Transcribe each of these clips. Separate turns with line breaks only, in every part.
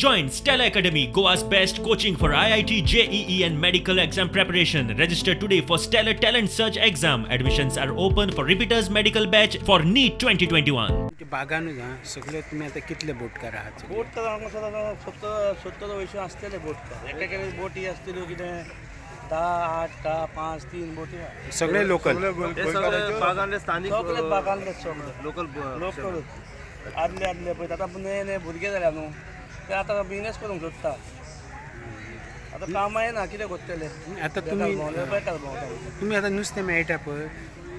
Join Stella Academy, Goa's best coaching for IIT, JEE and medical exam preparation. Register today for Stellar Talent Search exam. Admissions are open for repeaters medical batch for NEET 2021.
तुमच्या बागानूच आहा सगळे. तुमी आतां कितले बोटकार आहात सगळे?
बोट तर आमकां सदां 70 70 अंयशीं आसतले बोटकार. एका एका बोटी आसतल्यो कितें 10, 8, 10, 5, 3 बोटी आहा.
सगळे लोकल?
हे सगळे बागांतले स्थानिक.
सगळे बागांतले सगळे.
लोकल.
लोकल आदले आदले पळय. आतां नये नये भुरगे जाल्या न्हू, ते आतां बिजनेस करूंक सोदता. आतां कामाय ना, कितें करतले?
आतां तुमी
भोंवले, बेकार भोंवता.
तुमी आतां नुस्तें मेळटा पळय,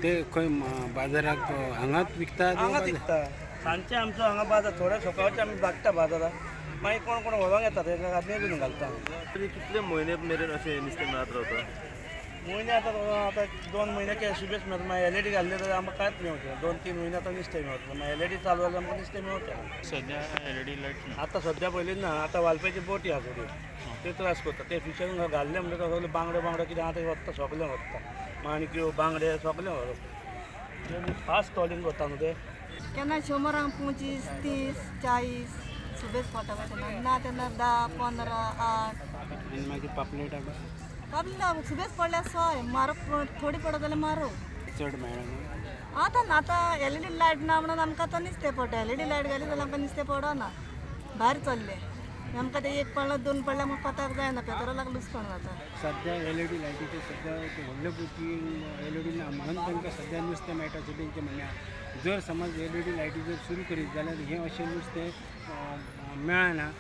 ते खंय बाजाराक हांगाच विकतात?
हांगा विकता सांजचे आमचो हांगा बाजार. थोडे सकाळचे आमी धाडटा बाजाराक, मागीर कोण कोण व्हरोंक येता, तेका मेजून घालता.
तरी कितले म्हयने मेरेन अशें नुस्तें मेळत रावता?
म्हयने आतां आतां 2 म्हयने के सुबेज मेळटा. मागीर एलईडी घातले जाल्यार आमकां कांयच मेवचें. 2-3 म्हयने आतां नुस्तें मेवतलें. मागीर एलईडी चालू जाल्यार आमकां नुस्तें मेवचें.
सध्या एलईडी लायट ना.
आतां सद्या पयलीं ना. आतां वालपेची बोटी आसा थोडी, ते त्रास करता. ते फिशरींग घाल्ले म्हणटकीर सगळे बांगडे बांगडे कितें आहा ते वता, सगळें वता. माणक्यो, बांगडे सगळें व्हरप, फास्ट ट्रॉलिंग करता न्हू ते.
केन्ना 100-ांक 25, 30, 40 सुबेज पोटा तेन्ना ना, तेन्ना 10, 15, 8.
आनी मागीर पापलेट?
पापलेट सुबेज पडल्यार 100 मारप, थोडी पडत जाल्यार मारू.
चड मेळना?
आतां ना. आतां एलईडी लायट ना म्हणून आमकां आतां नुस्तें पडटा. एलईडी लायट घाली जाल्यार आमकां नुस्तें पडना. भायर चल्लें आमकां तें एक पडलो, दोन पडल्यार म्हाका कोताक जायना, पेत्रोलाक लुकसाण जाता.
सद्या एलईडी लायटीचे सद्या ते व्हडल्यो बोटी एलईडी ना म्हणून तांकां सद्या नुस्तें मेळटा अशें तेंचें म्हणणें आहा. जर समज एलईडी लायटी जर सुरू करीत जाल्यार हें अशें नुस्तें मेळना,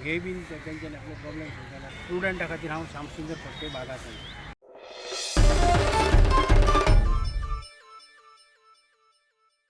हे बीन तेंच्यांनी आपलो प्रॉब्लेम सोल्व जाला. स्टुडंटा खातीर हांव श्यामसुंदर फडते, बागासान.